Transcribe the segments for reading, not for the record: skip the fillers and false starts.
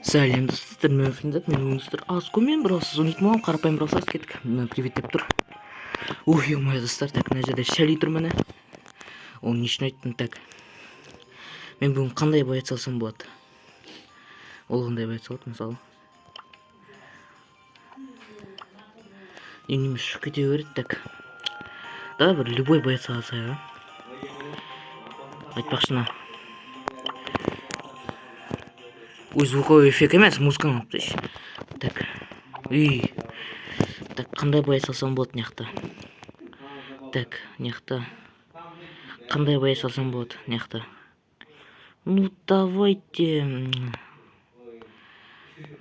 Сәлем, достар, мен Фриндат, мен бүгін, достар, Аскомен Brawl Stars ойнайтын боламын, қарапайым Brawl Stars. Кеттік. Мына привет деп тұр. Ой, ё, достар, так, мына жерде Шәли тұр, міне. Ол не үшін айттым, так. Мен бүгін қандай боец алсам болады? Ол қандай боец алады, мысалы? Неме шығып кете береді, так. Давай бір любой боец алсайық, а? Айтпақшы, мына ой, звуковой эффект емес, музыканы алып тастайыншы. Так, үй, так, қандай боец алсам болады мына жақта? Так, мына жақта қандай боец алсам болады мына жақта? Ну, давайте,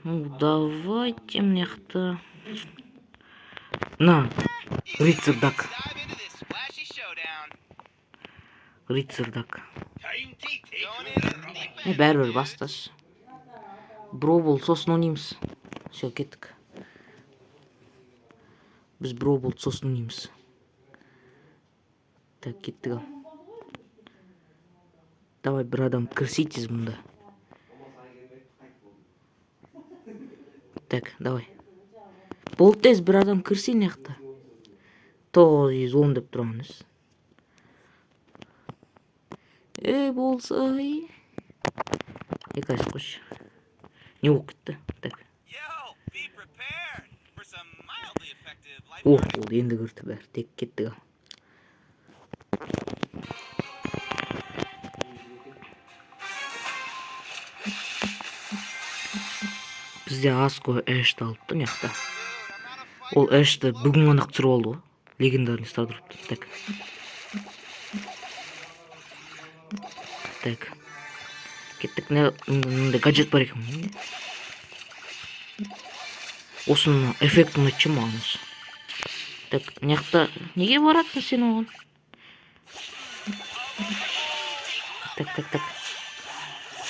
ну, давайте мына жақта мына рыцарь Дак. Dive into this splashy showdown. Рыцарь Дак. Going in at the deep Е, end. бәрібір басташы. Броул сосын ойнаймыз. Все, кеттік. Біз броул сосын ойнаймыз. Так, кеттік, ал. Давай, бір адам кірсей тез мұнда. Так, давай. Болды, тез бір адам кірсей мына жақта. 910 деп тұрған іс. Ей, болсай. Екі ашып қойшы. Не болып кетті? Так. Yo, be prepared for some mildly effective life О, болды, енді кірді бәрі. Тек кеттік, ал. Бізде Аско Эшті алыпты мына жақта. Ол Эшті бүгін ғана түсіріп алды ғой. Легендарный стардропты. Так. Так. Кеттік, мындай гаджет бар екен ғой. Осының эффекті ұнайды ше маған осы. Так, мына жақта неге баратсың сен оған? Так, так, так.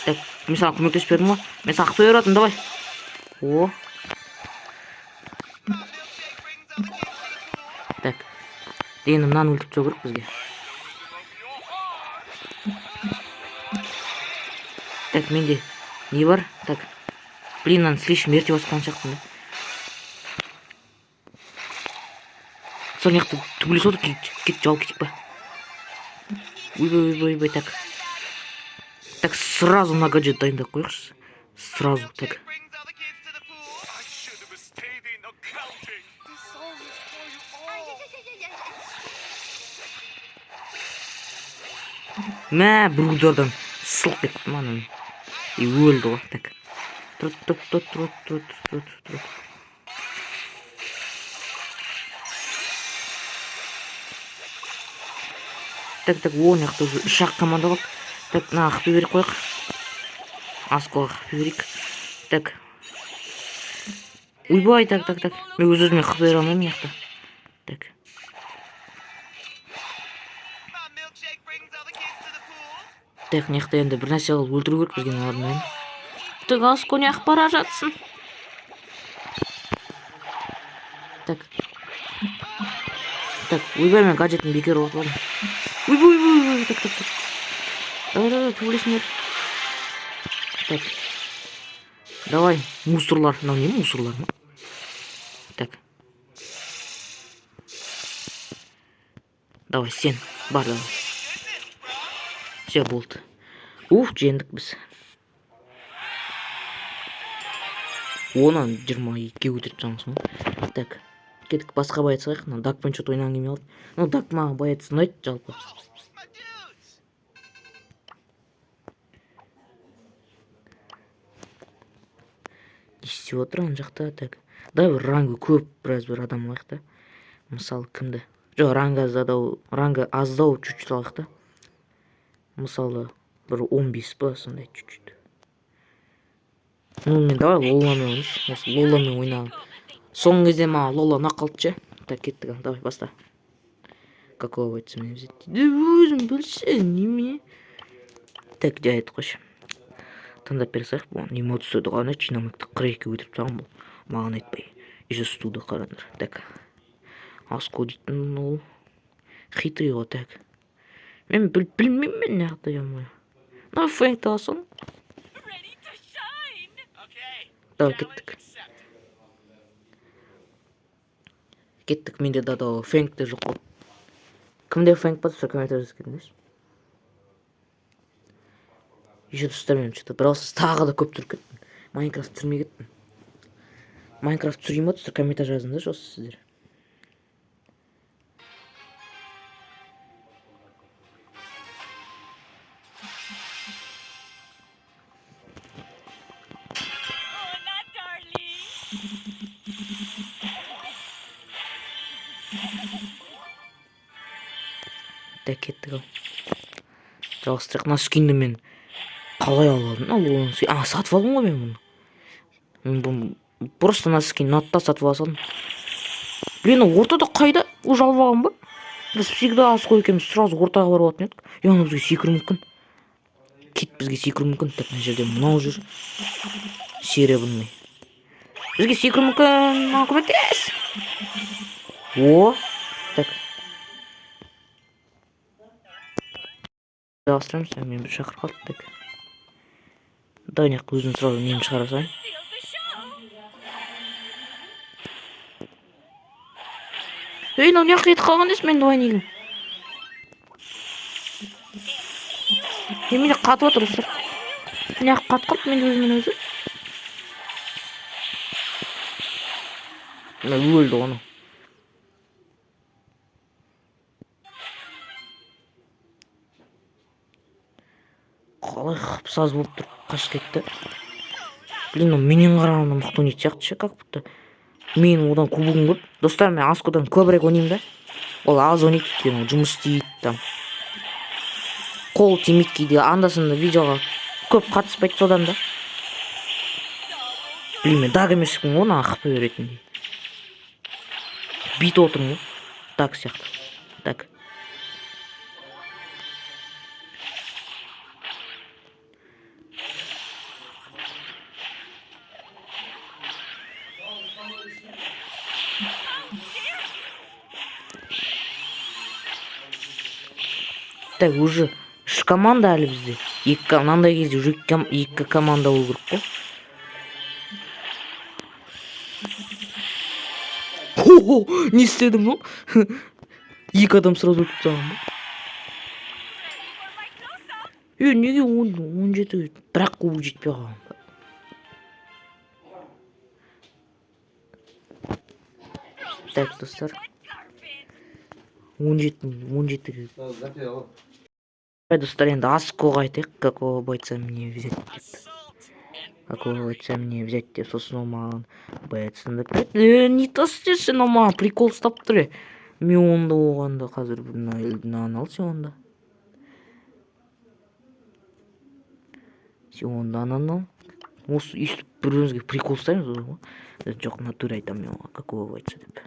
Так, мен саған көмектесіп бердім ғой. Мен саған қақпай беріп, давай. О. Так. Енді мынаны өлтіріп тастау керек бізге. Так, менде не бар? Так. Блин, мынаны слишком ерте басып қалған сияқтымын да. Сол мына жақта төбелесіп отыр, кет, кет, жауып кетейік па? Ойбай, ойбай, ойбай, так. Так, сразу на гаджет дайындап қояйықшы. Сразу, так. Brings all the kids to the pool. I should have stayed in accounting. This song is for you all. Мә, бір удардан сылқ кеттім ананы. И өлді ғой, так. Тұр, тұр, тұр, тұр, тұр, тұр, тұр, тұр. Так, так, о, мына жақта уже үш ақ команда қалды. Так, мына қақпай беріп қояйық. Аскоға қақпай берейік. Так. Ойбай, так, так, так. Мен өз өзіме қақпай бере алмаймын мына жақта. Так. My milkshake brings all the kids to the pool. Так, мына жақта енді бір нәрсе қылып өлтіру керек бізге мыналардың бәрін. Так, Аско, неғып бара жатсың? Так. Так, ойбай, мен гаджетін бекер ұрлап алдым. Ойбай, ойбай, ойбай, так, так, так. Давай, давай, төбелесіңдер. Так. Давай, мусорлар. Мынау не, мусорлар ма? Так. Давай, сен, бар, давай. Все, болды. Уф, жеңдік біз. Онан 22-ге көтеріп тастағансың ғой. Так, кеттік, басқа боец алайық. Мына Дакпен что-то ойнағым келмей қалды. Ну, Дак маған боец ұнайды жалпы. My dudes. Не істеп отыр ана жақта? Так. Давай бір рангы көп біраз бір адам алайық та. Мысалы, кімді? Жоқ, рангы аздау, рангы аздау чуть-чуть алайық та. Мысалы, бір 15 па, сондай чуть-чуть. Ну, мен давай Лоламен ойнайыншы. Осы Лоламен ойнағым. Соңғы кезде маған Лола ұнап қалды ше. Так, кеттік, ал, давай, баста. Какого бойца мне взять? Да өзің білсең, немене? Так, жарайды, қойшы. Таңдап бере салайық. Бұған не түседі ғана, Чинамикті 42-ге өлтіріп тастаған бұл. Маған айтпай. Еще Студы қараңдар. Так. Аско дейтін ол хитрый ғой, так. Мен білмеймін мен мына жақта, ё-моё. Мына Фрэнкті алсам. Okay, Давай, кеттік. Кеттік, менде да Фэнк те жоқ қой. Кімде Фэнк бар, достар, комментарий жазып кетіңдерші. Еще, достар, мен что-то Brawl Stars тағы да көп түсіріп кеттім. Майнкрафт түсірмей кеттім. Майнкрафт түсірейін ба, достар, комментарий жазыңдаршы осы сіздер. Hola, darling. Да, кеттік ал. Жалғастырайық. Мына скинді мен қалай алып алдым? Ал оны а, сатып алдым ғой мен бұны. Мен бұны просто мына скин ұнады да сатып ала салдым. Блин, ортада қайда? Уже алып алған ба? Біз всегда асқой екенбіз, сразу ортаға барып алатын едік. Е, ана бізге секіру мүмкін. Кит бізге секіру мүмкін. Так, мына жерде мынау жүр. Серебряный. Бізге секіру мүмкін. Маған көмектес. О, так. Жалғастырамыз. Мен бір шақырып қалды. Так. Давай, мына жаққа өзім сразу немді шығара салайын. Steal the show. Ей, мынау неғып кетіп қалған дейсің менің двойнигім? Немене қатып отыр, достар? Неғып қатып қалды менде өзімен өзі? Мына өлді ғой анау. Қалай қыпсаз болып тұрып қашып кетті. Блин, мынау менен қарағанда мықты ойнайтын сияқты ше, как будто. Мен одан кубогым көп. Достар, мен Аскодан көбірек ойнаймын да. Ол аз ойнайды, өйткені ол жұмыс істейді там. Қол тимейді кейде, анда-санда видеоға көп қатыспайды содан да. Блин, мен даг емеспін ғой, мына хп беретіндей. Бүйтіп отырмын ғой. Даг сияқты. Так. Так, уже үш команда әлі бізде. Екі мынандай кезде уже екі команда болу керек қой. Хо-хо, не істедім ну? Екі адам сразу өліп тастаған ба? Ready for my close-up? Е, неге 17 бірақ кубок жетпей қалған ба? Так, достар, Red carpet. 17 17-ге. Давай, достар, енді Аскоға айтайық, какого бойца мне взять деп. Assault and Какого buttery. бойца мне взять деп, сосын ол маған боецін деп береді. Е, не то істесін, ол маған прикол ұстап тұр, е. Мен онда оғанда қазір мына мынаны ал сен онда. Сен онда ананы ал. Осы өйстіп бір бірімізге прикол ұстаймыз ғой. Жоқ, в натуре айтамын мен оған, какого бойца деп.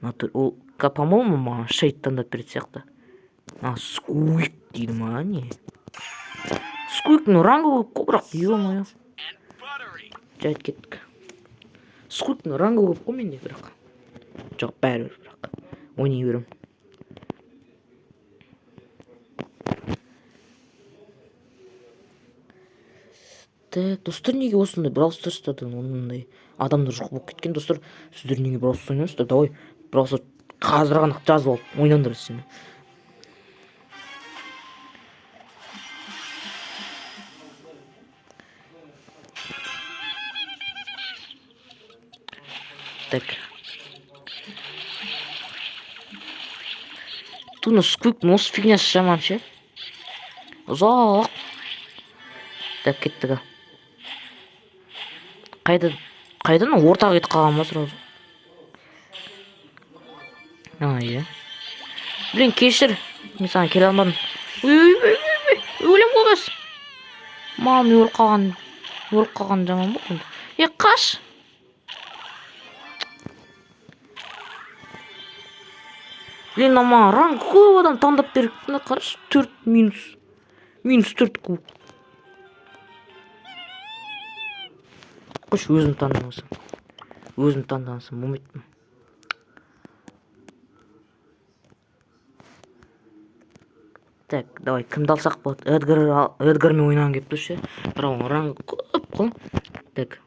Натуре ол, по-моему, маған шейд таңдап беретін сияқты. А, сквик дейді ма, не? Сквиктің рангы көп қой, бірақ, ё-моё. And buttery. Жарайды, кеттік. Сквиктің рангы көп қой менде, бірақ. Жоқ, бәрібір, бірақ. Ойнай беремін. Так, достар, неге осындай Brawl Stars'тардан ондай адамдар жоқ болып кеткен? Достар, сіздер неге Brawl Stars ойнайсыздар? Давай, Brawl Stars қазір ғана жазып алып ойнаңдар сені. Так. Туна Сквик, осы фигнясы жаман ше. Ұзақ. Так, кеттік ал. Қайда, қайда мынау ортаға кетіп қалған ба сразу? А, иә. Блин, кешір. Мен саған келе алмадым. Ой, ой, ой, ой, ой, өлем ғой қазір. Мам, өліп қалған. Өліп қалған жаман болды. Е, қаш. Блин, мына маған ранг көп адам таңдап беріп, мына қарашы, 4 минус. Минус 4 куб. Қойшы, өзім таңдамасам. Өзім таңдамасам болмайды. Так, давай, кімді алсақ болады? Эдгар, Эдгармен ойнағым келіп тұр ше. Бірақ оның рангы көп қой. Так.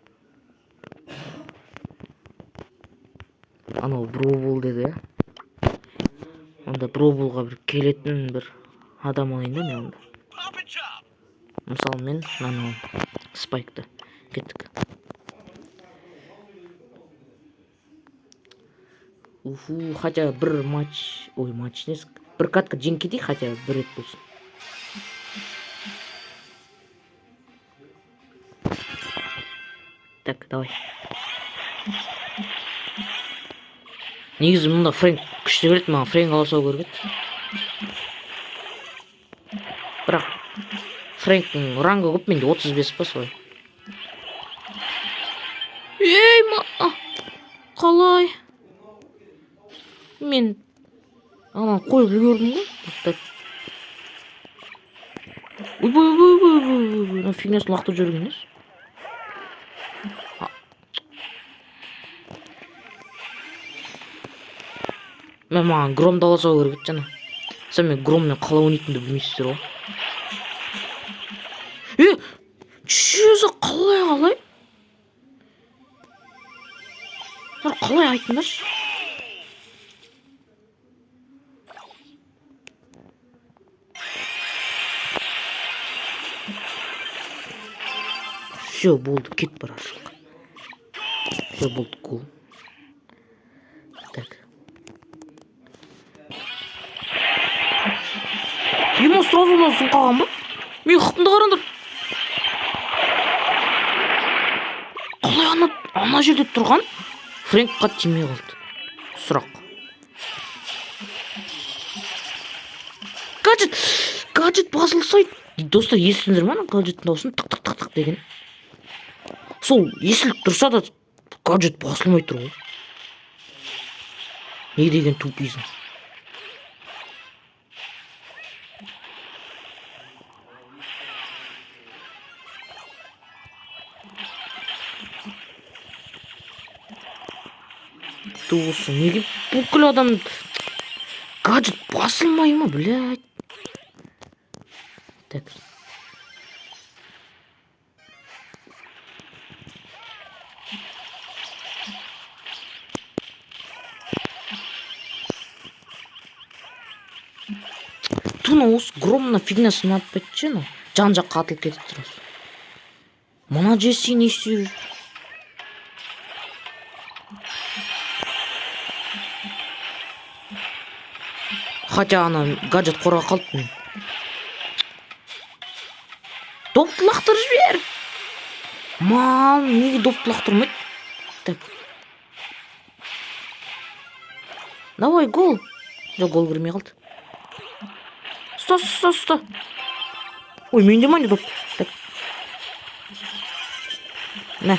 Анау броубол деді, иә? Онда броуболға бір келетін бір адам алайын да мен онда. Pop and chop. Мысалы, мен мынаны аламын. Спайкты. Кеттік. Уфу, хотя бір матч, ой, матч несі, бір катка жеңіп кетейік, хотя бір рет болсын. Так, давай. Негізі мұнда Фрэнк күшті келеді, маған Фрэнк ала салу керек еді. Бірақ Фрэнктің рангы көп менде, 35 па солай. Ей, ма, қалай? Мен ананы қойып үлгердім ғой. Так. Ойбай, ойбай, ойбай, ойбай, ойбай, мына фигнясын лақтырып жіберген несі? Мен маған громды ала салу керек еді жаңа. Сен мен громмен қалай ойнайтынымды білмейсіздер ғой. Е, чё қалай қалай? Олар қалай айтыңдаршы? Все, болды, кет бар жаққа. Все, болды, гол. Так. Ема, сразу мына ұзын қалған ба? Мен хытымды қараңдар. Қалай ана жерде тұрған Фрэнкқа тимей қалды. Сұрақ. Гаджет, гаджет басылсай. Достар, естідіңдер ма ана гаджеттің дауысын? Тық тық тық тық деген. Сол естіліп тұрса да гаджет басылмай тұр ғой. Не деген тупизм. Туысы, неге бүкіл адам гаджет басылмай ма, блядь? Так. Туна осы громна фигнясын ұнатпайды ше, анау. Жан жаққа атылып кетеді сразу. Мына Джесси не істеп жүр? Хотя ана гаджет қорға қалды мен. Допты лақтырып жібер. Мал, неге допты лақтырмайды? Так. Давай, гол. Жоқ, гол кірмей қалды. Ұста, ұста, ұста. Ой, менде ма не доп? Так. Мә.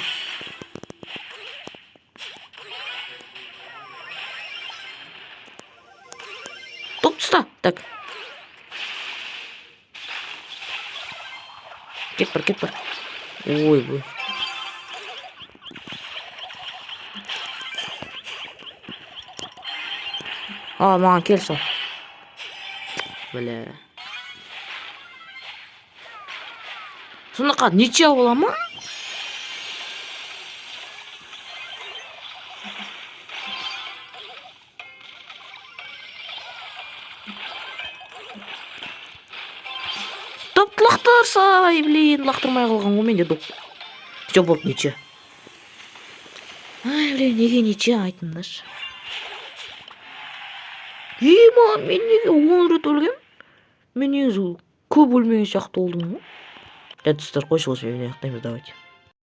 Доп ұста. Так. Кет бар, кет бар. Ой, ой. А, маған кел сол. Бля. Сонда ничья бола ма? Допты лақтырсай, блин, лақтырмай қалған ғой менде доп. Все, болды, ничья. Ай, блин, неге ничья айтыңдаршы. Ема, мен неге 10 рет өлгем? Мен негізі көп өлмеген сияқты болдым ғой. Достар, қойшы, осы видеоны аяқтаймыз, давайте.